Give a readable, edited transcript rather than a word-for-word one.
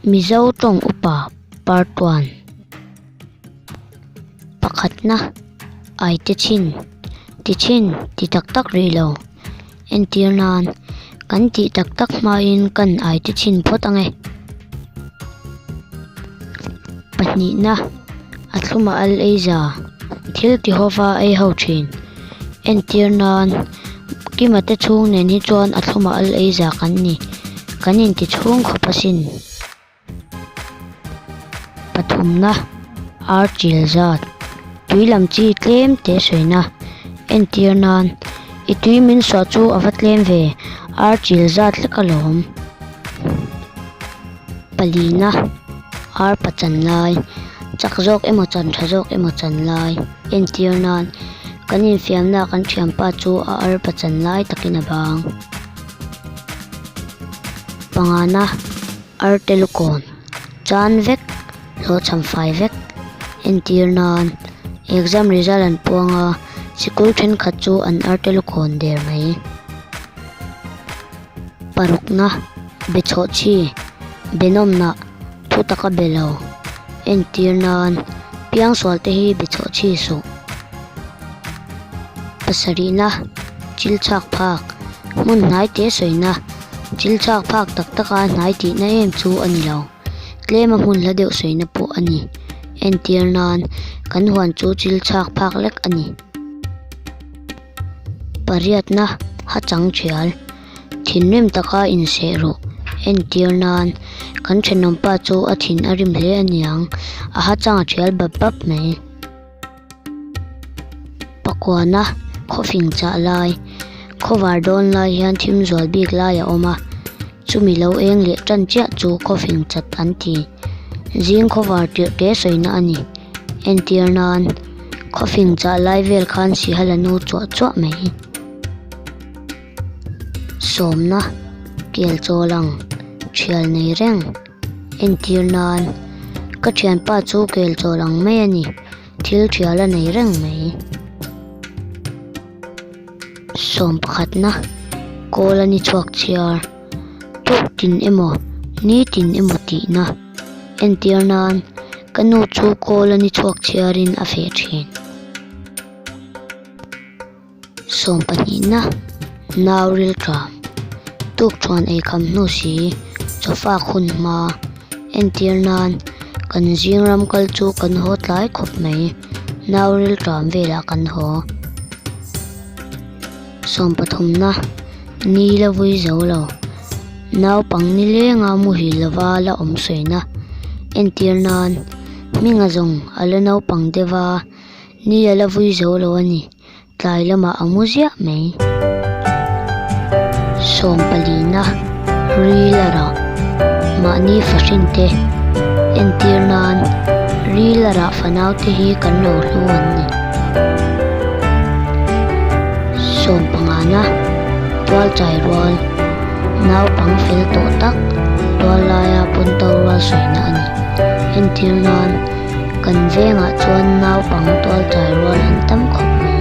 Mizo tawng upa Part one Pakhatna Aite chhin Ti chhin ti tak tak rih lo Entir nan kan tih tak tak hmain kan aite chhin phawt ang e. Pahnihna A thluma al ei za thil ti hova ei ho thin. Entir nan Kima te chhung nen hi chuan a thluma al ei za kan ni kan inti chhung khawp asin. Pathumna Ar chil zat tui lam chi tlem te sawina entir nan i tui min suah chu a va tlem ve ar chil zat hlek alawm. Palina Ar pachan lai chak zawk emaw chan tha zawk emaw chan lai entir nan kan infiamna kan thianpa chu a ar pachan lai takin a bang. Pangana Arte lukawn chan vek hlawhchham fai vek entir nan exam result an puang a sikul thenkhat chu an arte lukawn der mai. Parukna be chhawh chi be nawmnah thu taka be lo entir nan piangsual te hi be chhawh chi suh. Pasarihna chil chhak phak hmun hnai te sawina. Thil chhak phak tak taka hnai tihna em chu a ni lo. Tlema hmun hla deuh sawina pawh a ni. Entir nan, kan huan chu thil chhak phak lek a ni. Pariatna, ha chang thial. Thinrim taka inseh rawh. Entir nan, kan thenawmpa chu a thin a rim hle a niang. A ha chang a thial bap bap mai. Pakuana khawfing chah lai khawvar dawn lai hian thim zual bik lai a awm a chumi lo eng leh tan chiah chu khawfing chat an ti zing khawvar tirh te sawina a ni entir nan khawfing chah lai vel khan sihal a nu chuah chuah mai sawmna kel chaw lang thial nei reng. Entir nan, ka thianpa chu kel chawl ang mai a ni, thil thial a nei reng mai. Sawm pakhatna, kawl a ni chhuak chhiar, tuk tin emaw, ni tin emaw tihna. Entir nan, ka nu chu kawl a ni chhuak chhiarin a feh thin. Sawm pahnihna, nau ril tram, tuk thuan ei kham hnu si, chawfak hun hma, entir nan kan zing ram kal chu kan haw tlai khawp mai, nau ril tram velah kan haw. Sawm pathumna, ni la vui zo lo, naupang nilenga muhil lova la awm sawina, entir nan hminga zawng a la naupang deuh a, Ni a la vui zo lo a ni, tlai lamah a mu ziah mai. Sawm palina ril a rah, mahni fahrin te entir nan ril a rah fanau te hi kan lo hlu an ni. Sawm pangana tual chai rual, naupang fel tawh tak tual laia pawnto rual sawina a ni. Entir nan. Kan vengah chuan naupang tual tlai rual an tam khawp mai.